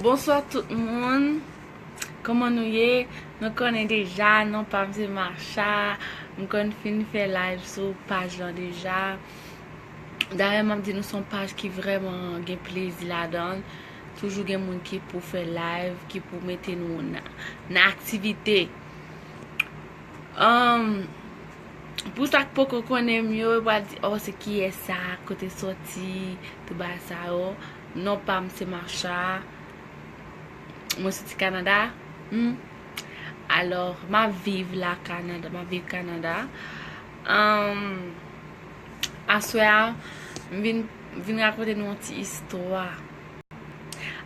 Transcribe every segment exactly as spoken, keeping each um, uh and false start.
Bonswa tout moun. Kòman nou ye? Nou konnen deja, non pa m se Macha. M konn fin fè live sou paj lan deja. Dayè, m ap di nou se yon paj ki vrèman gen plezi ladan l. Toujou gen moun ki pou fè live, ki pou mete nou nan, nan aktivite. Um, pou sa k poko konnen m yo, yo pral di, "Oh, se kiyès sa? Kote sòti?" Tout bagay sa yo. Non pa m se Macha. Mwen soti Kanada. Hmm. Alò, m ap viv la Kanada. M ap viv Kanada. Um, aswè a, m vin, vin rakonte nou yon ti istwa.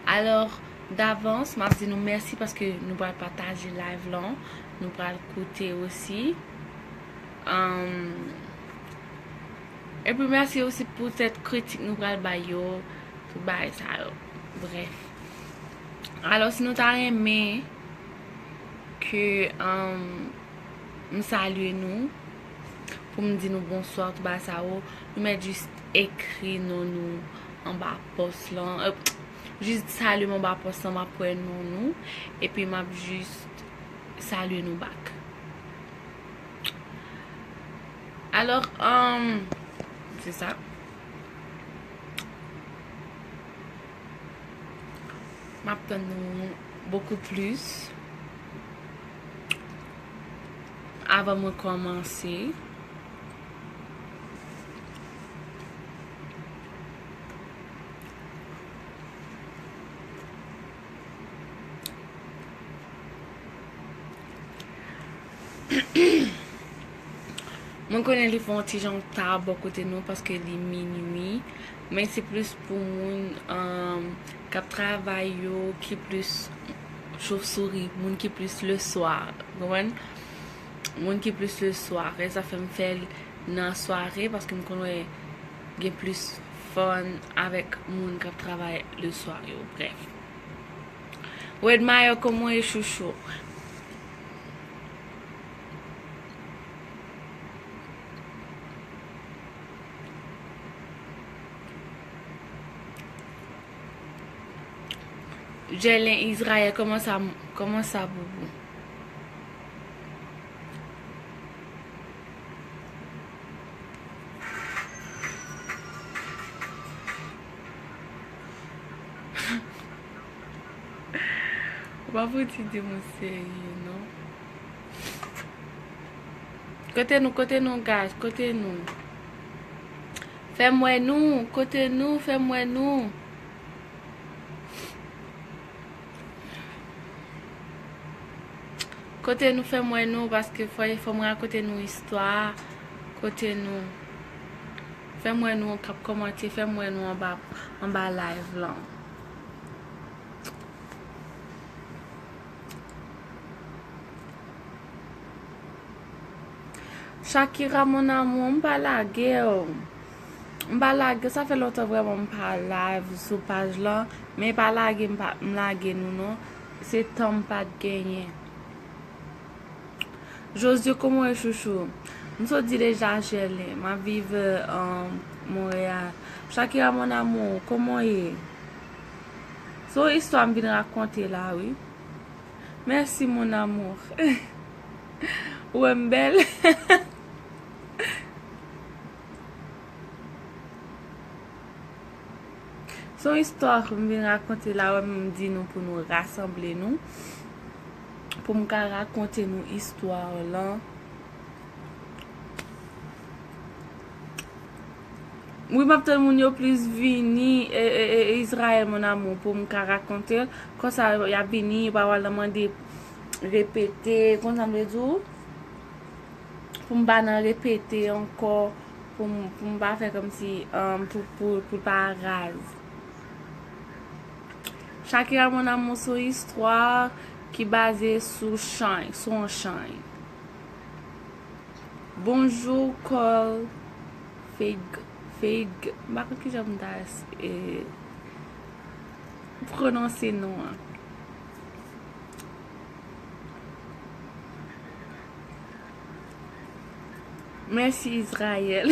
Alò, davans, m ap di nou mèsi paske nou pral pataje live lan, nou pral koute osi. Anm, epi mèsi osi poutèt kritik nou pral bay yo, tout bagay sa yo. Brèf. Alò, si nou ta renmen ke, anm, m salye nou, pou m di nou bonswa, tout bagay sa yo, nou mèt jis ekri non nou anba pòs lan. Euh, jis salye m anba pòs lan, m ap wè non nou, epi m ap jis salye nou back. Alò, um, se sa. M ap tann nou beaucoup plus avan mwen kòmanse. Mwen konnen li fè yon ti jan ta bò kote nou paske li minui, men se plis pou moun, um, k ap travay yo, ki plis chauve-souris, moun ki plis le soir, konprann? Moun ki plis le soir, e sa fè m fè l nan sware paske m konn wè gen plis fun avèk moun k ap travay le soir yo, brèf. Wedmire, kòman w ye, chouchou? Jèlen Izrayèl, kòman sa, kòman sa, boubou? Ou pa fouti di m ou serye, non. Kote nou, kote nou, guys, kote nou? Fè m wè nou, kote nou, fè m wè nou. Kote nou, fè m wè nou, paske fò, fò m rakonte nou istwa. Kote nou? Fè m wè nou k ap kòmante, fè m wè nou anba, anba live lan. Shakira, mon amour, m pa lage w. M pa lage, sa fè lontan vrèman m pa live sou paj lan, men pa lage, m pa, m lage nou non. Se tan m pa t genyen. Josué, kòman w ye, chouchou? M sot di deja, Jèlen, m ap viv, um, Monreyal. Shakira, mon amour, kòman w ye? Se yon istwa m vin rakonte la, wi. Merci, mon amour. Ou wè m bèl? Se yon istwa m vin rakonte la, wè m di nou pou nou rasanble nou, pou m ka rakonte nou istwa lan. Wi, m ap tann moun yo plis vini, e, e, e, Israël, mon amour, pou m ka rakonte l. Konsa, y ap vini, yo pa pral mande repete, konsa m vle di w. Pou m pa nan repete ankò, pou m, pou m pa fè kòmsi, um, pou, pou, pou l pa raz. Shakira, mon amour, se yon istwa ki baze sou chay, sou yon chay. Bonjou, Cole Feg, Feg, m pa konn kijan m ta, eh, pwononse non an. Mèsi, Israël.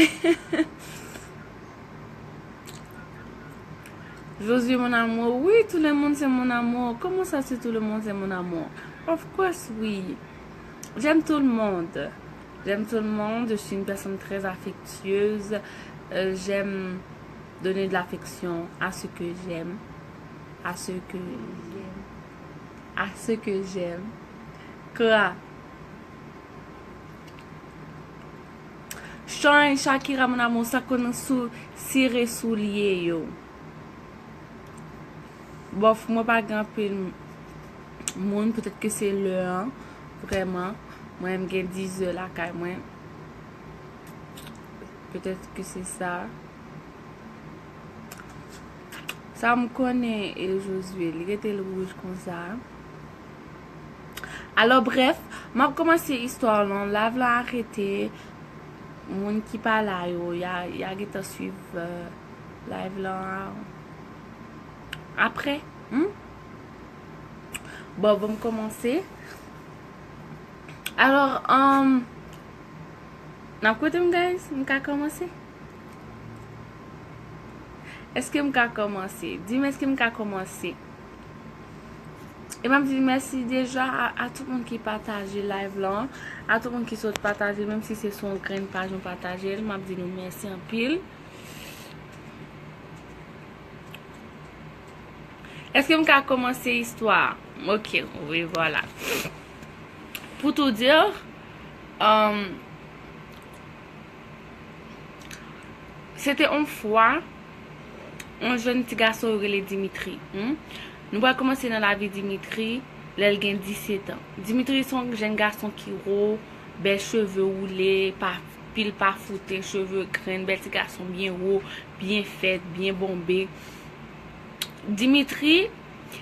Josué, mon amour, oui, tout le monde c'est mon amour. Comment ça, c'est tout le monde c'est mon amour? Of course, oui. J'aime tout le monde. J'aime tout le monde. Je suis une personne très affectueuse. Euh, j'aime donner de l'affection à ceux que j'aime. À ceux que j'aime. À ceux que j'aime. Quoi? Shine, Shakira, mon amour, sa konn sou sire soulye yo. Bòf, mwen pa gen anpil moun, petèt ke se lè an, vrèman. Mwen, m gen dizè lakay mwen. Petèt ke se sa. Sa m konnen, e Josué, li rete l wouj konsa. Alò, brèf, m ap kòmanse istwa lan. Live lan arete. Moun ki pa la yo, y a, y a gentan swiv, euh, live lan apre. Hmm? Bon, bon, m kòmanse. Alò, um, n ap koute m, guys? M ka kòmanse? Èske m ka kòmanse? Di m, èske m ka kòmanse? E m ap di mèsi deja a, a tout moun ki pataje live lan, a tout moun ki sot pataje, menm si se sou yon grenn paj nou pataje l, m ap di nou mèsi anpil. Èske m ka kòmanse istwa a? Ok, wi, vwala. Pou tou dir, um, se te yon fwa, yon jèn ti gason yo rele Dimitri. Hmm? Nou pral kòmanse nan lavi Dimitri lè l gen disèt an. Dimitri se yon jèn gason ki wo, bèl cheve woule, pa, pil pa foute, cheve grenn, bèl ti gason byen wo, byen fèt, byen bonbe. Dimitri,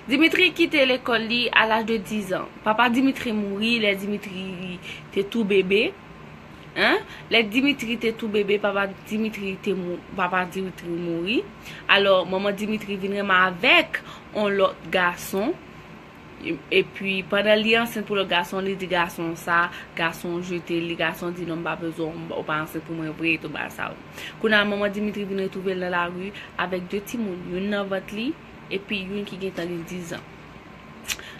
Dimitri kite lekòl li a laj de diz an. Papa Dimitri mouri lè Dimitri te tou bebe. Hein? Lè Dimitri te tou bebe, papa Dimitri te mou-, papa Dimitri mouri. Alò, manman Dimitri vin renmen avèk yon lòt gason. E, epi, pandan li ansent pou lòt gason, li di gason sa, gason jete li, gason di, "Non, m pa bezwen w, ou pa ansent pou mwen vre," tout bagay sa yo. Kounye a, manman Dimitri vin retwouve l nan lari avèk de timoun, youn nan vant li, epi youn ki gentan gen diz an.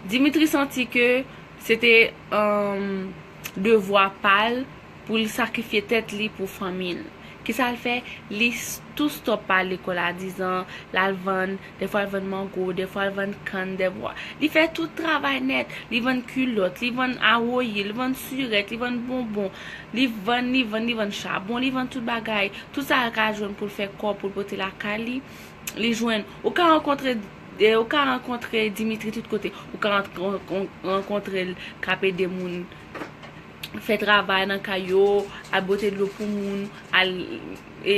Dimitri santi ke se te, um, devwa pa l pou l sakrifye tèt li pou fanmi l. Kisa l fè? Li s-, tou stòp pa lekòl a diz an, l al vann, dèfwa l vann mango, dèfwa l vann kann, dèfwa. Li fè tout travay nèt. Li vann kilòt, li vann awoye, li vann sirèt, li vann bonbon, li vann, li vann, li vann chabon, li vann tout bagay. Tout sa l ka jwenn pou l fè kòb, pou l pote lakay li, li jwenn. Ou ka rankontre, eh, ou ka rankontre Dimitri tout kote. Ou ka rant-, ran-, ran-, rankontre l k ap ede moun fè travay nan kay yo, al bwote dlo pou moun, al, e,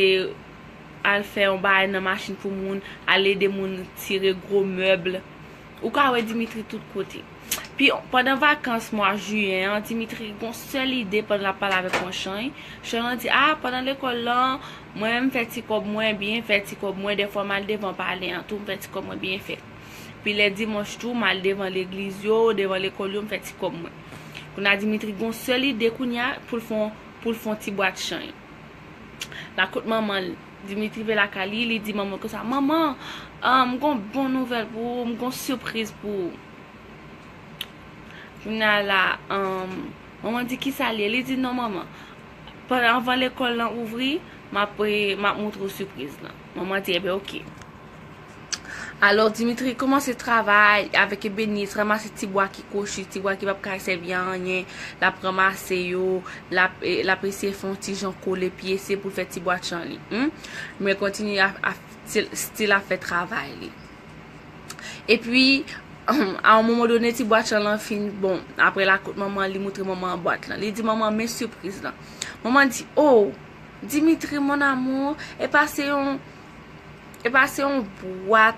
al fè yon bagay nan machin pou moun, al ede moun tire gwo mèb. Ou ka wè Dimitri tout kote. Pi, pandan vakans mwa jiyen an, Dimitri gon sèl ide pandan l ap pale avèk yon Shine. Shine lan di, "Ah, pandan lekòl lan, mwen menm m fè ti kòb mwen, byen fè ti kòb mwen, dèfwa m al devan palè an tou, m fè ti kòb mwen byen fè." Pi lè dimanch tou, m al devan legliz yo, devan lekòl yo, m fè ti kòb mwen. Kounye a Dimitri gon sèl ide kounye a pou l fè yon, pou l fè yon ti bwat Shine. L al kot manman l. Dimitri rive lakay li, li di manman l konsa, "Manman, ah, m gon bon nouvèl pou ou, m gon sipriz pou ou." Kounye a la, um, manman di, "Kisa l ye?" Li di, "Non, manman, pandan, anvan lekòl lan ouvri, m ap, m ap montre w sipriz lan." Manman di, "Ebyen, oke." Alò, Dimitri kòmanse travay avèk ebenis, ranmase ti bwa ki kwochi, ti bwa ki p ap ka sèvi a anyen, l ap ranmase yo, l ap, e, l ap eseye fè yon ti jan kole pyese pou l fè ti bwat Shine li. Hmm? Men kontinye a, a, still, still ap fè travay li. Epi, a yon moman done, ti bwat Shine lan fin, bon, apre l al kot manman, li montre manman an bwat lan. Li di, "Manman, men sipriz lan." Manman di, "Oh, Dimitri, mon amour, e pa se yon, e pa se yon bwat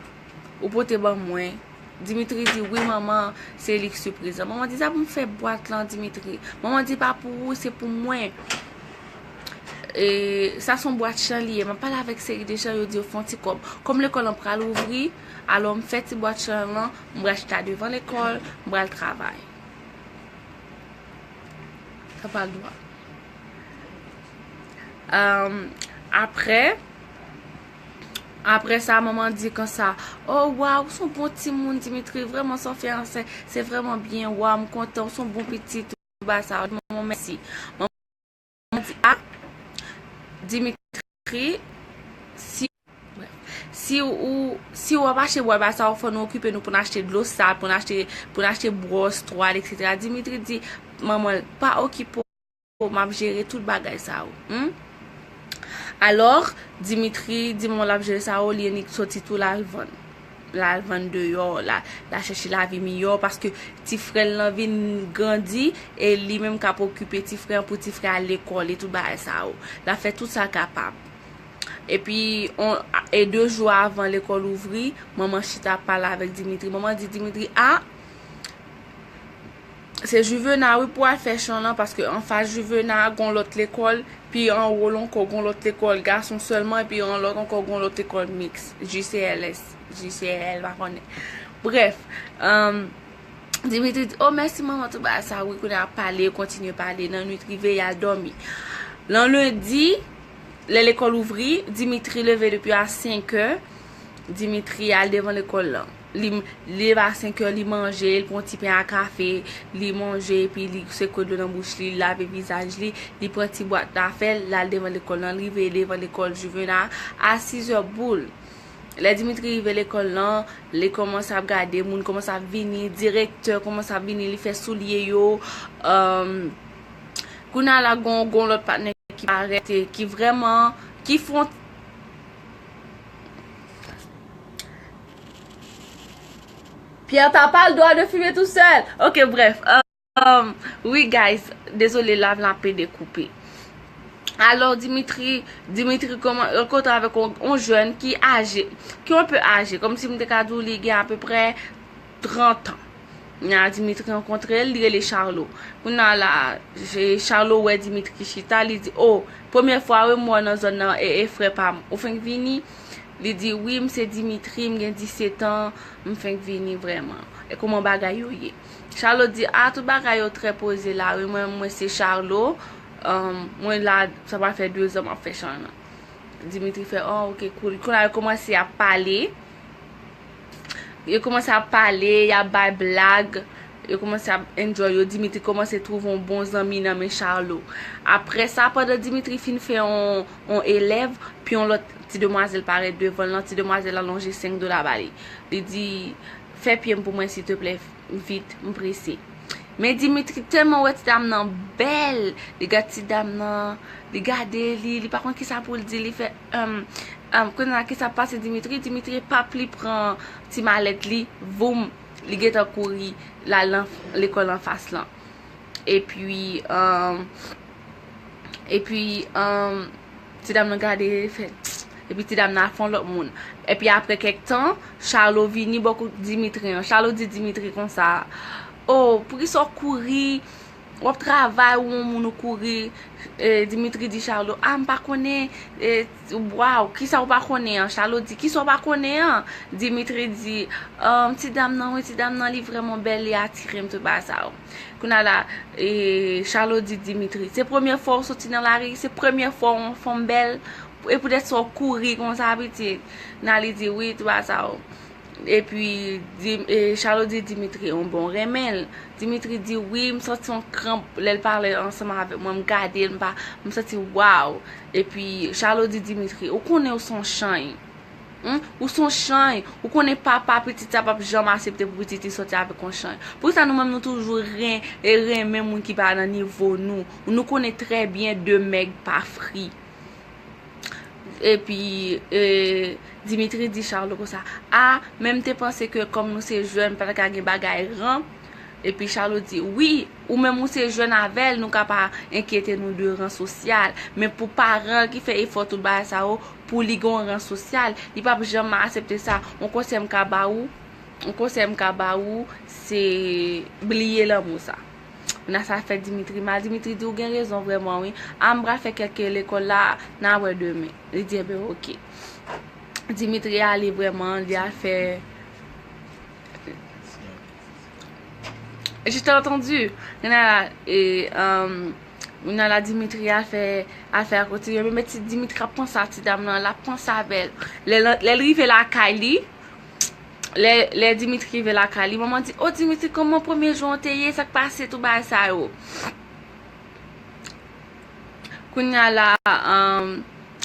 ou pote ban mwen?" Dimitri di, "Wi, manman, se li k sipriz lan." Manman di, "Sa pou m fè bwat lan, Dimitri?" Manman di, "Pa pou ou, se pou mwen. E, sa se yon bwat Shine li ye. M ap pale avèk seri de Shine, yo di yo fè yon ti kòb. Kòm lekòl lan pral ouvri, alò m fè ti bwat Shine lan, m pral chita devan lekòl, m pral travay." Sa pa l dwa. Um, apre, Apre sa, manman di konsa, "Oh, waw, ou se yon bon timoun, Dimitri, vrèman sa w fè an, se, se vrèman byen, waw, m kontan, ou se yon bon pitit, tout bagay sa yo, manman, mèsi." Manman di, "Ah, Dimitri, si, si ou, si w ap achte bwè bagay sa yo, fò nou okipe nou pou n achte dlo sal, pou n achte, pou n achte bwòs, twal, etsetera" Dimitri di, "Manman, pa okipe w, m ap jere tout bagay sa yo." Hmm? Alò, Dimitri di manman l ap jere sa yo, li annik soti tou l al vann. L al vann deyò, la, l al chèche lavi miyò, paske ti frè l lan vin grandi, e li menm k ap okipe ti frè an pou ti frè a lekòl e tout bagay sa yo. L ap fè tout sa l kapab. Epi, on, e de jou avan lekòl ouvri, manman chita ap pale avèk Dimitri. Manman di Dimitri, "Ah, se Juvena wi pou al fè chan lan, paske anfas Juvena gon lòt lekòl, pi anwo l ankò gon lòt lekòl gason sèlman, epi an lòt ankò gon lòt lekòl miks, J C L S, J C L, pa konnen." Brèf, um, Dimitri di, "Oh, mèsi manman, tout bagay sa wi." Kounye a pale, kontinye pale, nan nwit rive, y al dòmi. Lan lendi, lè lekòl ouvri, Dimitri leve depi a senkè, Dimitri al devan lekòl lan. Li, li leve a senkè, li manje, li pran ti pen a kafe, li manje, epi li sekwe dlo nan bouch li, li lave vizaj li, li pran ti bwat afè l, l al devan lekòl lan, li rive devan lekòl Juvena a sizè boul. Lè Dimitri rive lekòl lan, li kòmanse ap gade, moun kòmanse ap vini, direktè kòmanse ap vini, li fè soulye yo, um, kounye a la gon, gon lòt patnè ki parèt, ki vrèman, ki fon Pierre, t'as pas le droit de fumer tout seul. Ok, bref. Um, wi, guys, dezole, live la pede koupe. Alò, Dimitri, Dimitri kòman, rankontre avèk yon, yon jèn ki aje, ki yon pe aje, kòmsi m te ka di w li gen apeprè trant an. Kounye a Dimitri rankontre l, li rele Charlot. Kounye a la, je- Charlot wè Dimitri chita, li di, "Oh, premye fwa wi m wè w nan zòn nan, e, e frè pa m. Ou fenk vini?" Li di, "Wi, m se Dimitri, m gen disèt an, m fenk vini vrèman. E kòman bagay yo ye?" Charlot di, "Ah, tout bagay yo trè poze la wi, mwen, mwen se Charlot, um, mwen la, sa pral fè de zan m ap fè chan nan." Dimitri fè, "Oh, ok, cool." Kounye a yo kòmanse ap pale. Yo kòmanse ap pale, y ap bay blag, yo kòmanse ap enjoy yo. Dimitri kòmanse twouve yon bon zanmi nan men Charlot. Apre sa, pandan Dimitri fin fè yon, yon elèv, pi yon lòt ti demwazèl parèt devan l lan, ti demwazèl la lonje senk dola ba li. Li di, "Fè pye m pou mwen, silteplè, vit, m prese." Men Dimitri tèlman wè ti dam nan bèl, li gad ti dam nan, li gade li, li pa konn kisa pou l di, li fè, um, um, kounye a kisa pase Dimitri, Dimitri p ap li pran ti malèt li, voum, li gentan kouri, l al nan lekòl anfas lan. Epi, um, epi, um, ti dam nan gade, li fè, epi ti dam nan al fè yon lòt moun. Epi apre kèk tan, Charlot vini bò kot Dimitri an. Charlot di Dimitri konsa, "Oh, poukisa w kouri? W ap travay, ou yon moun ou kouri." E, Dimitri di Charlot, "Ah, m pa konnen, e, waw, kisa w pa konnen an?" Charlot di, "Kisa w pa konnen an?" Dimitri di, "Um, ti dam nan, wi, ti dam nan, li vrèman bèl, li atire m, tout bagay sa yo." Kounye a la, e, Charlot di Dimitri, "Se premye fwa w soti nan lari, se premye fwa w wè yon fanm bèl, e poutèt sa w kouri konsa, pitit." Nan li di, "Wi, tout bagay sa yo." Epi, Dim- e, Charlot di Dimitri, "On bon renmen l." Dimitri di, "Wi, m santi yon kranp lè l pale ansanm avèk mwen, m gade l, m pa, m santi waw." Epi, Charlot di Dimitri, "Ou konnen ou se yon chany. Hmm? Ou se yon chany. Ou konnen papa pitit sa p ap janm aksepte pou pitit li sòti avèk yon chany. Poukisa nou menm nou toujou ren- e renmen moun ki pa nan nivo nou? Nou konnen trè byen de mèg pa fri." Epi, e, Dimitri di Charlot konsa, "Ah, men m te panse ke kòm nou se jèn, pa ta ka gen bagay ran." Epi Charlot di, "Wi, ou menm ou se jèn avè l, nou ka pa enkyete nou de ran sosyal. Men pou paran l ki fè efò tout bagay sa yo, pou li gen yon ran sosyal, li p ap janm aksepte sa. Yon konsèy m ka ba ou, yon konsèy m ka ba ou, se bliye lanmou sa." Kounye a sa fè Dimitri mal. Dimitri di, "Ou gen rezon vrèman, wi. A, m pral fè kèk lekòl la, n a wè demen." Li di, "Enben, ok." Dimitri ale vrèman, li al fè J'ai entendu. Kounye a la, e, um, Kounye a la Dimitri al fè, al fè akotiye, men ti Dimitri ap panse a ti dam nan, l ap panse avè l. Lè, lè, lè l rive lakay li, lè, lè Dimitri rive lakay li, manman di, "O Dimitri, kòman premye jou an te ye? Sa k pase, tout bagay sa yo?" Kounye a la, um,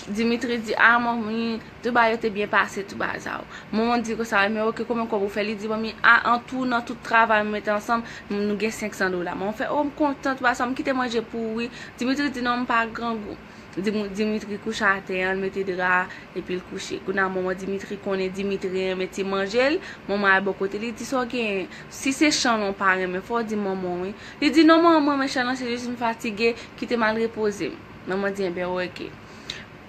Dimitri di, "A, manmi, tout bagay yo te byen pase, tout bagay sa yo." Manman di konsa, "Men oke, konbyen kòb ou fè?" Li di, "Manmi, a, an tou, nan tout travay nou mete ansanm, nou gen senk san dola." Manman fè, "O, m kontan, tout bagay sa, m kite manje pou ou, wi." Dimitri di, "Non, m pa grangou." Dim-, Dimitri kouche atè an, l mete dra, epi l kouche. Kounye a, manman Dimitri konnen Dimitri renmen ti manje l, manman al bò kote li, di, "Sa w genyen? Si se chan lan w pa renmen, fò w di manman w, wi." Li di, "Non, manman, m renmen chan lan, se jis m fatige, kite m al repoze m." Manman di, "Enben, oke."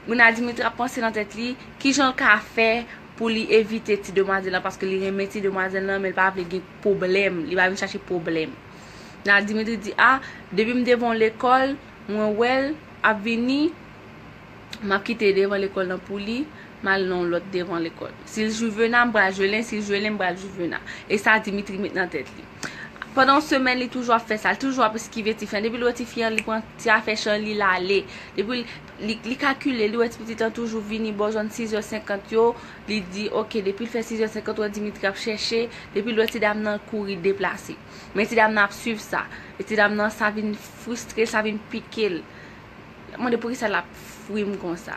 Kounye a Dimitri ap panse nan tèt li, kijan l ka fè pou li evite ti demwazèl lan, paske li renmen ti demwazèl lan, men l pa vle gen pwoblèm, li pa vin chache pwoblèm. Kounye a Dimitri di, "A, depi m devan lekòl, mwen wè l ap vini, m ap kite devan lekòl lan pou li, m al nan yon lòt devan lekòl. Si l Juvena, m pral Jelen, si l Jelen, m pral Juvena." E sa Dimitri met nan tèt li. Pandan yon semèn, li toujou ap fè sa, li toujou ap eskive ti fi an. Depi l wè ti fi an, li pran ti afè chan li, l ale. Depi l, li, li kalkile, li wè ti pitit lan toujou vini bò zòn sizè senkant yo, li di, oke, depi l fè sizè senkant, wè Dimitri ap chèche, depi l wè ti dam nan kouri deplase. Men ti dam nan ap swiv sa. E ti dam nan, sa vin fristre, sa vin pike l. L ap mande poukisa l ap fri m konsa.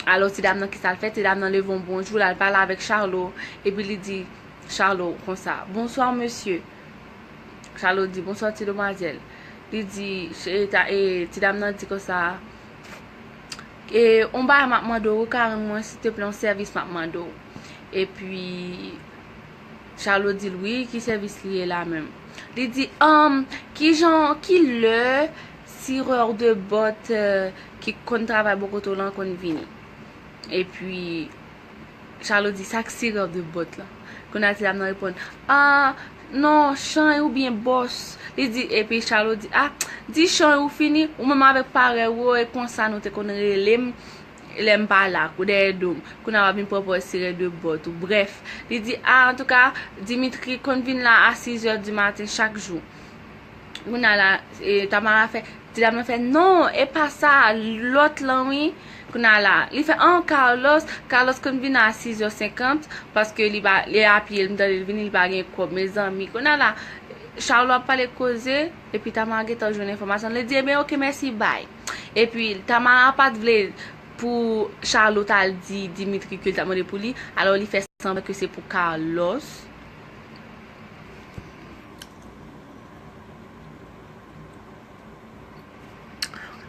Alò, ti dam nan, kisa l fè? Ti dam nan leve yon bon jou, l al pale avèk Charlot, epi li di Charlot konsa, "Bonsoir, monsieur." Charlot di, "Bonsoir, ti demwazèl." Li di, e, ta, e, ti dam nan di konsa, "E, on bagay m ap mande w, ou ka rann mwen, silteplè, on sèvis m ap mande w." Epi, Charlot di l, "Wi, ki sèvis li ye la menm?" Li di, "Anm, ki jan, ki lè sirè de bòt, euh, ki konn travay bò kote w lan konn vini?" Epi, Charlot di, "Sa k sirè de bòt la?" Kounye a ti dam nan reponn, "A, non, chan oubyen bòs." Li di, epi Charlot di, "A, di chan ou fini, ou menm avèk parèy ou yo, e konsa nou te konn rele m lè m pa la, kou dèyè do m. Kounye a w ap vin pran pòz sirè de bòt ou." Brèf, li di, "A, antouka, Dimitri konn vin la a sizè di maten chak jou." Kounye a la, e, Tamara fè, ti dam nan fè, "Non, e pa sa, lòt lan wi." Kounye a la, li fè, "An, Carlos, Carlos konn vin a sizè senkant, paske li pa, li a pye, m tande l vini, li pa gen kòb, mezanmi." Kounye a la, Charlot ap pale koze, epi Tamara gentan jwenn enfòmasyon. Li di, "Ebyen, oke, mèsi, bay." Epi, Tamara pa t vle pou Charlot al di Dimitri ke l t ap mande pou li, alò li fè sanblan ke se pou Carlos.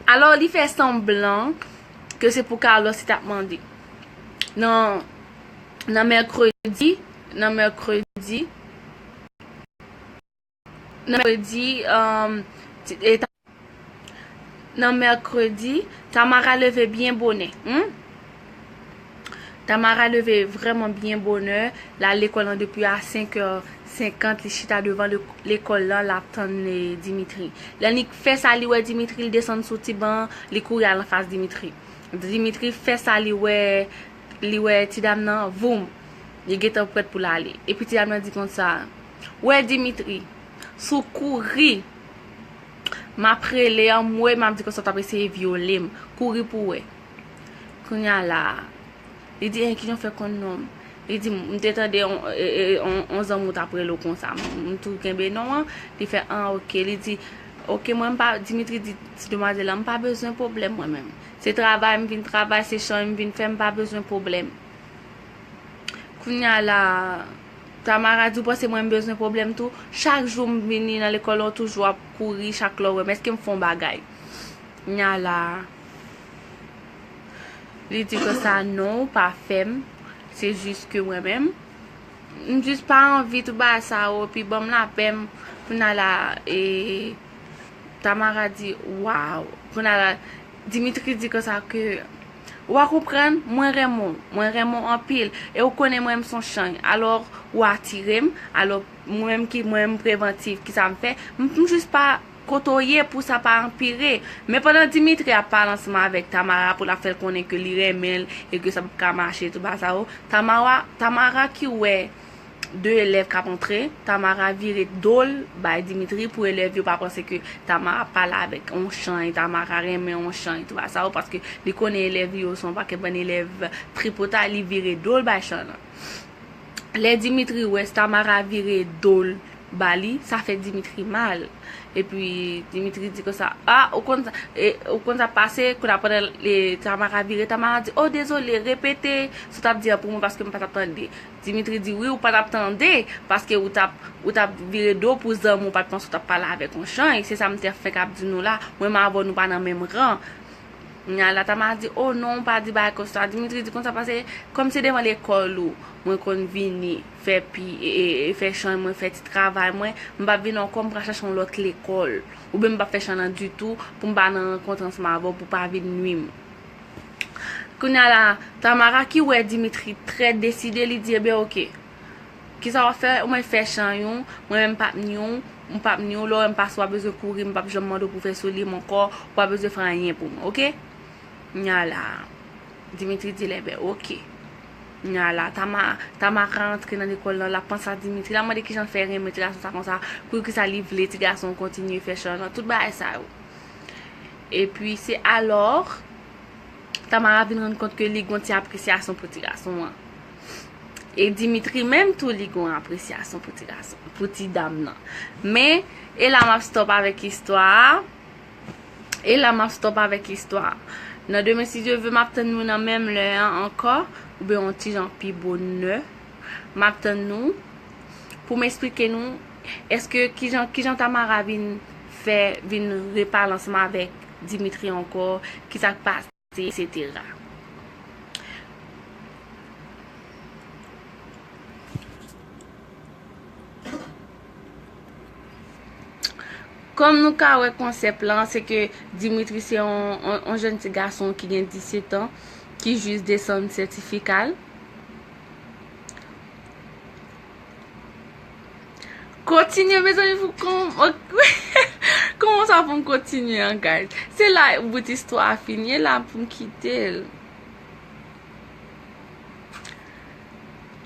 Alò, li fè sanblan ke se pou Carlos li t ap mande. Nan, nan mèkredi, nan mèkredi, nan mèkredi, um, ti- e ta- nan mèkredi, Tamara leve byen bonè. Hmm? Tamara leve vrèman byen bonè, l al lekòl lan depi a senk è senkant, li chita devan le- lekòl lan, l ap tann, eh, Dimitri. Lè li fè sa, li wè Dimitri, li desann sou ti ban, li kouri al anfas Dimitri. Dimitri fè sa, li wè, li wè ti dam nan, voum, li gentan prèt pou l ale. Epi ti dam nan di konsa, "Wè Dimitri, si w kouri, m ap rele anmwey, m ap di konsa w t ap eseye vyole m. Kouri pou w wè." Kounye a la, li di, "En, kijan w fè konn non m?" Li di, "M te tande on, e, e, on, on zanmi w t ap rele w konsa. M, m tou kenbe non an." Li fè, "An, oke." Li di, "Oke, mwen m pa," Dimitri di ti demwazèl la, "M pa bezwen pwoblèm mwen menm. Se travay m vin travay, se chay m vin fè, m pa bezwen pwoblèm." Kounye a la, Tamara di, "Ou panse mwen m bezwen pwoblèm tou? Chak jou m vini nan lekòl, ou toujou ap kouri chak lè w wè m. Èske m fè yon bagay?" Kounye a la, li di konsa, "Non, ou pa fè m. Se jis ke mwen menm, m jis pa anvi tout bagay sa yo, epi ban m lapè m." Kounye a la, e, Tamara di, "Waw." Kounye a la, Dimitri di konsa ke, "Ou a konprann, mwen renmen w, mwen renmen w anpil, e ou konnen mwen m se yon chay, alò ou atire m, alò mwen menm ki, mwen m prevantif, kisa m fè? M, m jis pa kote w ye pou sa pa anpire." Men pandan Dimitri ap pale ansanm avèk Tamara pou l ap fè l konnen ke li renmen l e ke sa p ap ka mache, tout bagay sa yo, Tamara, Tamara ki wè de elèv k ap antre, Tamara vire do l bay Dimitri pou elèv yo pa panse ke Tamara ap pale avèk yon chay, Tamara renmen yon chay, tout bagay sa yo, paske li konnen elèv yo se yon pakèt bann elèv tripotay, li vire do l bay chay lan. Lè Dimitri wè Tamara vire do l ba li, sa fè Dimitri mal. Epi Dimitri di konsa, a, ou konn sa, e, ou konn sa pase, kounye a pandan e, Tamara vire, Tamara di, o, dezole, repete sa w t ap di an pou mwen paske m pa t ap tande. Dimitri di, wi, ou pa t ap tande, paske ou t ap, ou t ap vire do pou zanmi w, ou pa t panse w t ap pale avèk yon chay. Se sa m te fenk ap di nou la, mwen menm avè w nou pa nan menm ran. Kounya la, Tamara di, o non, pa di bagay konsa. Dimitri di konsa, paske kòm se devan lekòl ou mwen konn vini fè pi, e, e, e fè chay mwen, fè ti travay mwen, m p ap vin ankò, m pral chache yon lòt lekòl. Oubyen m p ap fè chay lan ditou pou m pa nan rankont ansanm avè w, pou w pa vin nwi m. Kounya la, Tamara ki wè Dimitri trè deside, li di, ebyen, oke. Kisa w ap fè? Ou mèt fè chay ou, mwen menm m p ap ni w, m p ap ni w. Lè w wè m pase, w pa bezwen kouri, m p ap janm mande w pou fè solye m ankò, w pa bezwen fè anyen pou mwen, oke? Kounya la, Dimitri di l, ebyen, oke. Kounya la, Tama, Tamara antre nan lekòl lan, l ap panse a Dimitri, l ap mande kijan l fè renmen ti gason sa konsa, poukisa li vle ti gason an kontinye fè chay lan, tout bagay sa yo. Epi se alò, Tamara vin rann kont ke li gen yon ti apresyasyon pou ti gason an. E Dimitri menm tou, li gen yon apresyasyon pou ti gason, pou ti dam nan. Men, e la m ap stop avèk istwa a. E la m ap stop avèk istwa a. Nan demen, si Dye vle, m ap tann nou nan menm lè an ankò, oubyen yon ti jan pi bonè. M ap tann nou pou m esplike nou, èske kijan, kijan Tamara vin fè, vin repale ansanm avèk Dimitri ankò, kisa k pase, etsetera. Kòm nou ka wè konsèp lan, se ke Dimitri se yon, yon, yon jèn ti gason ki gen disèt an, ki jis desann sètifika l. Kontinye, mezanmi, pou kon-, kòman sa pou m kontinye an, guys? Se la bout istwa a fini, e la pou m kite l.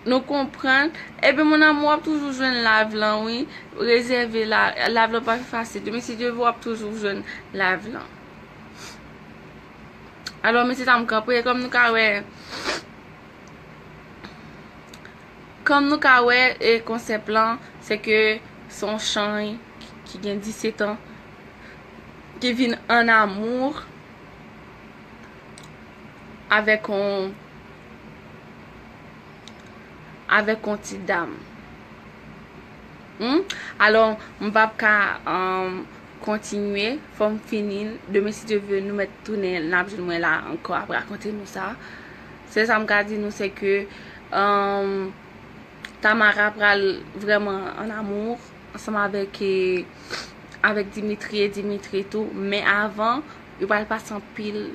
Nou konprann? Ebyen, mon amour, w ap toujou jwenn live lan, wi. Rezève la, live lan pa fasil. Demen, si Dye vle, w ap toujou jwenn live lan. Alò, men se sa m kanpe. Kòm nou ka wè, kòm nou ka wè, e konsèp lan, se ke se yon chay ki gen disèt an, ki vin an amour avèk yon, avèk yon ti dam. Hmm? Alò, m p ap ka, um, kontinye, fò m fini. Demen, si Dye vle, nou mèt tounen, n ap jwenn mwen la ankò ap rakonte nou sa. Sèl sa m ka di nou, se ke, um, Tamara pral vrèman an amour ansanm avèk, e, avèk Dimitri e Dimitri tou, men avan, yo pral pase anpil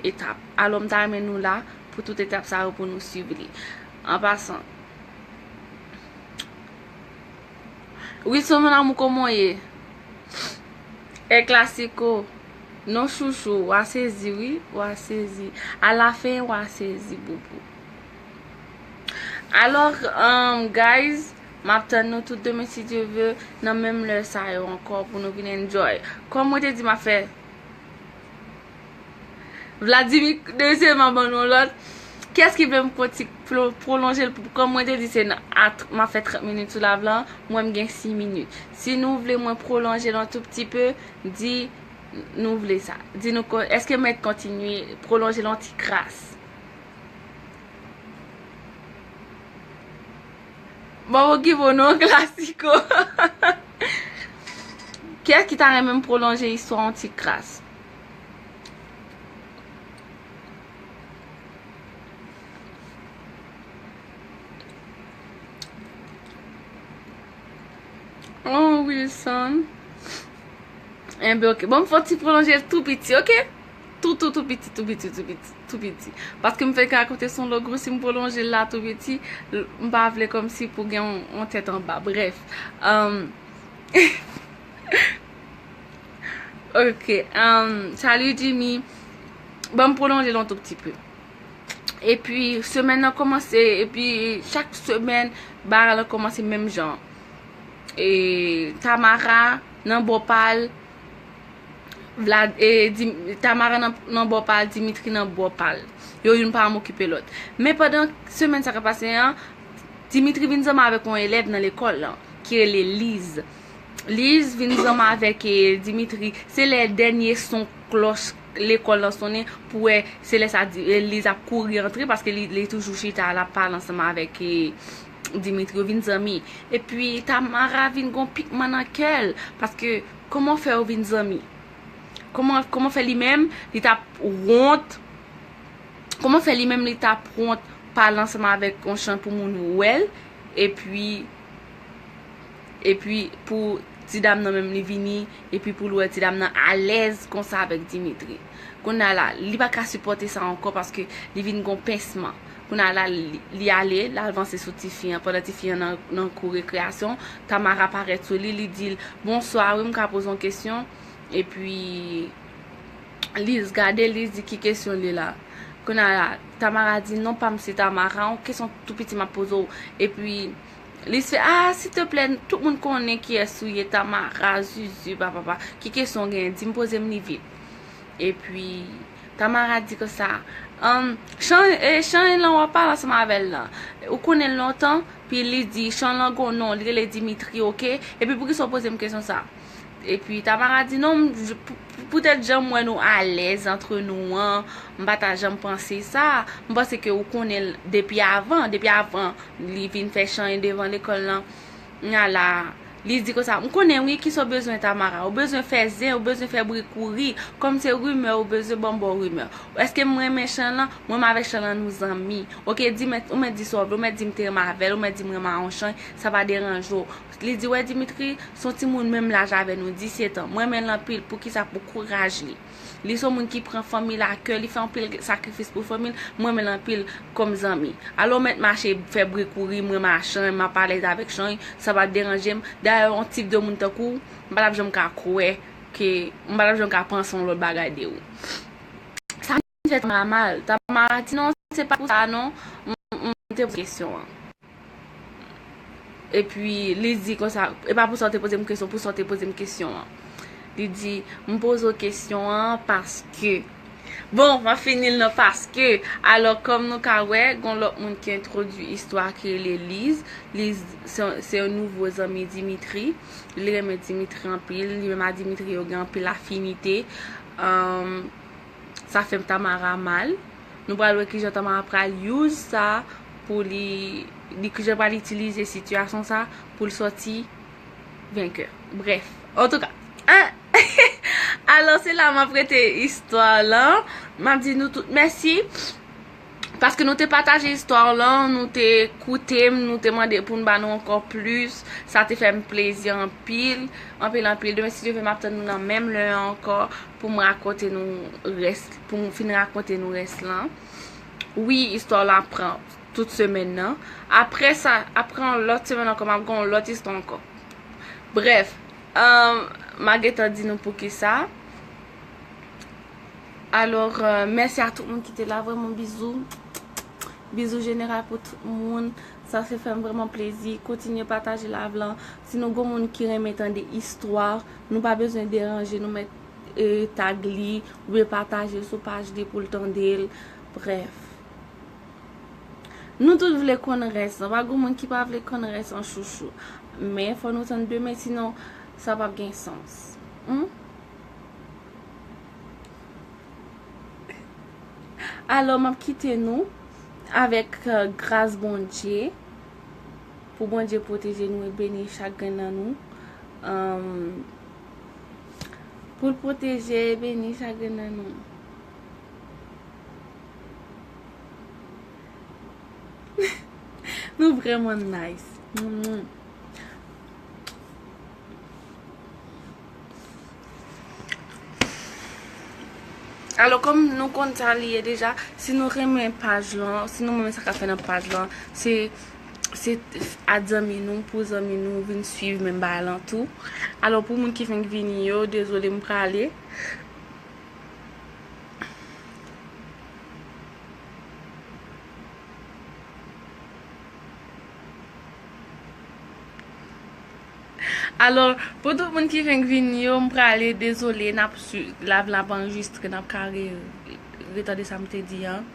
etap. Alò, m ta renmen nou la pou tout etap sa yo pou nou swiv li. An pasan, Wilson, mon amour, kòman w ye? El Clasico. Non, chouchou, w a sezi, wi, w a sezi. Alafen, w a sezi, boubou. Alò, um, guys, m ap tann nou tout demen, si Dye vle, nan menm lè sa yo ankò pou nou vin enjoy. Kòm mwen te di, m ap fè Vladimir, dezyèm an ban nou lòt. Kiyès ki vle m konti-, plo-, pwolonje l pou, kòm mwen te di, se nan, a tr-, m ap fè trant minit sou live lan, mwen m gen sis minit. Si nou vle mwen pwolonje l yon tou pti pe, di nou vle sa. Di nou ko-, èske mèt kontinye pwolonje l yon ti kras? Bon, bon, ki bon non, Clasico. Kiyès ki ta renmen m pwolonje istwa yon ti kras? Oh, Wilson. Enben, oke. Bon, m fè yon ti pwolonje l tou piti, oke? Tou, tou, tou piti, tou piti, tou piti, tou piti. Paske m fèk rakonte sou yon lòt gwo, si m pwolonje l la tou piti, l-, m pa vle kòmsi pou gen yon, yon tèt anba. Brèf. Um, oke. Um, salut, Jimmy. Bon, m pwolonje l yon tou piti pe. Epi semèn nan kòmanse, epi chak semèn bagay lan kòmanse menm jan. E Tamara nan bò pa l, Vlad, e, Dim- Tamara nan, nan bò pa l, Dimitri nan bò pa l. Yo youn pa janm okipe lòt. Men pandan semèn sa k ap pase an, Dimitri vin zanmi avèk yon elèv nan lekòl lan ki rele Liz. Liz vin zanmi avèk, e, Dimitri. Se lè dènye son klòch lekòl lan sonnen pou wè se lè sa Di- e, Liz ap kouri antre paske li, li toujou chita l ap pale ansanm avèk, e, Dimitri. Yo vin zanmi. Epi Tamara vin gon pikman nan kè l paske kòman fè yo vin zanmi? Kòman, kòman fè li menm li t ap wont? Kòman fè li menm li t ap wont pale ansanm avèk yon chan pou moun wè l? Epi, epi pou ti dam nan menm li vini, epi pou l wè ti dam nan alèz konsa avèk Dimitri. Kounye a la, li pa ka sipòte sa ankò paske li vin gon pensman. Kounye a la, li, li ale, l al vanse sou tifi an. Pandan tifi an nan, nan kou rekreyasyon, Tamara parèt sou li, li di l, "Bonswa, wi, m ka poze yon kesyon?" Epi Liz gade, Liz di, "Ki kesyon li la?" Kounye a la, Tamara di, "Non pa m se Tamara, yon kesyon tou piti m ap poze w." Epi Liz fè, "Ah, silteplè, tout moun konnen kiyès ou ye, Tamara, zuzu, papapa. Ki kesyon w genyen? Di m, poze m li vit." Epi Tamara di konsa, "Ahn, chan, e, chan lan w ap pale ansanm avè l lan, ou konnen l lontan?" Pi li di, "Chan lan gon non, li rele Dimitri, oke? Epi poukisa w poze m kesyon sa?" Epi Tamara di, "Non, m, j- pou- poutèt jan m wè nou alèz antre nou an, m pa ta janm panse sa. M panse ke ou konnen l depi avan, depi avan li vin fè chan devan lekòl lan." Kounye a la, Liz di konsa, "M konnen wi kisa w bezwen, Tamara. Ou bezwen fè zen, ou bezwen fè bri kouri. Kòm se rimè ou bezwen, ban m ba w rimè. Èske m renmen chan lan? Mwen m avèk chan lan nou zanmi. Oke, di m, ou mèt di sa w vle, ou mèt di m te renmen avè l, ou mèt di m renmen a yon chan, sa pa deranje w." Li di, "Wè Dimitri, se yon timoun menm laj avè nou, disèt an. Mwen renmen l anpil, poukisa pou kouraj li? Li se yon moun ki pran fanmi l a kè, li fè anpil sakrifis pou fanmi l, mwen renmen l anpil kòm zanmi. Alò w mèt mache fè bri kouri, mwen renmen a chan, m ap alèz avèk chan, sa pa deranje m. Dayè yon tip de moun tankou w, m pa t ap janm ka kwè ke, m pa t ap janm ka panse yon lòt bagay de ou." Sa vin fè Tamara mal. Tamara di, "Non, se pa pou sa non, m, m, m te poze kesyon an." Epi li di konsa, "E pa pou sa w te poze m kesyon, pou sa w te poze m kesyon an." Li di, "M poze w kesyon an paske." Bon, m ap fini l nan paske. Alò, kòm nou ka wè, gon lòt moun ki entwodui istwa ki rele Liz. Liz, se, se yon nouvo zanmi Dimitri. Li renmen Dimitri anpil. Li menm a Dimitri, yo gen anpil afinite. Ahn, sa fè Tamara mal. Nou pral wè kijan Tamara pral use sa pou li, li kijan pral itilize sitiyasyon sa pou l sòti venkè. Brèf, antouka, ah! Alò, se la m ap rete istwa lan. M ap di nou tout mèsi paske nou te pataje istwa lan, nou te koute m, nou te mande pou n ba nou ankò plis. Sa te fè m plezi anpil, anpil, anpil. Demen, si Dye vle, m ap tann nou nan menm lè an ankò pou m rakonte nou rès, pou m fin rakonte nou rès lan. Wi, istwa lan ap pran tout semèn nan. Apre sa, apre yon lòt semèn ankò, m ap gen yon lòt istwa ankò. Brèf, ahn, m a gentan di nou poukisa. Alò, euh, mèsi a tout moun ki te la, vrèman bizou. Bizou jeneral pou tout moun. Sa se fè m vrèman plezi. Kontinye pataje live lan. Si nou gon moun ki renmen tande istwa, nou pa bezwen deranje, nou mèt, e, tag li, oubyen pataje sou paj li pou l tande l. Brèf. Nou tout vle konn rès lan. Pa gon moun ki pa vle konn rès an chouchou. Men fò nou tann demen, sinon sa p ap gen sans. Hmm? Alò, m ap kite nou avèk, euh, gras Bondye. Pou Bondye pwoteje nou e beni chak grenn nan nou. Ahn, pou l pwoteje e beni chak grenn nan nou. Nou vrèman nice. Mm. Alò, kòm nou konn sa li ye deja, si nou renmen paj lan, si nou renmen sa k ap fè nan paj lan, se, se a zanmi nou, pou zanmi nou, vin swiv menm bagay lan tou. Alò, pou moun ki fenk vini yo, dezole, m prale. Alò, pou tout moun ki fenk vini yo, m prale, dezole, n ap swiv, live la ap anrejistre, n ap ka re, retande sa m te di an.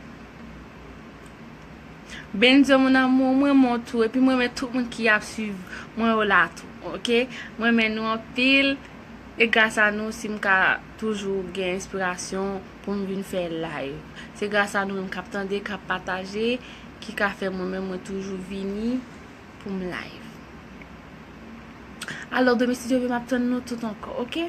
Benzo, mon amour, mwen renmen w tou, epi mwen renmen tout moun ki ap swiv mwen yo la tou, oke? Mwen renmen nou anpil, e gras a nou si m ka toujou gen enspirasyon pou m vin fè live. Se gras a nou menm k ap tande, k ap pataje, ki ka fè mwen menm mwen toujou vini pou m live. Alò, demen, si Dye vle, m ap tann nou tout ankò, oke?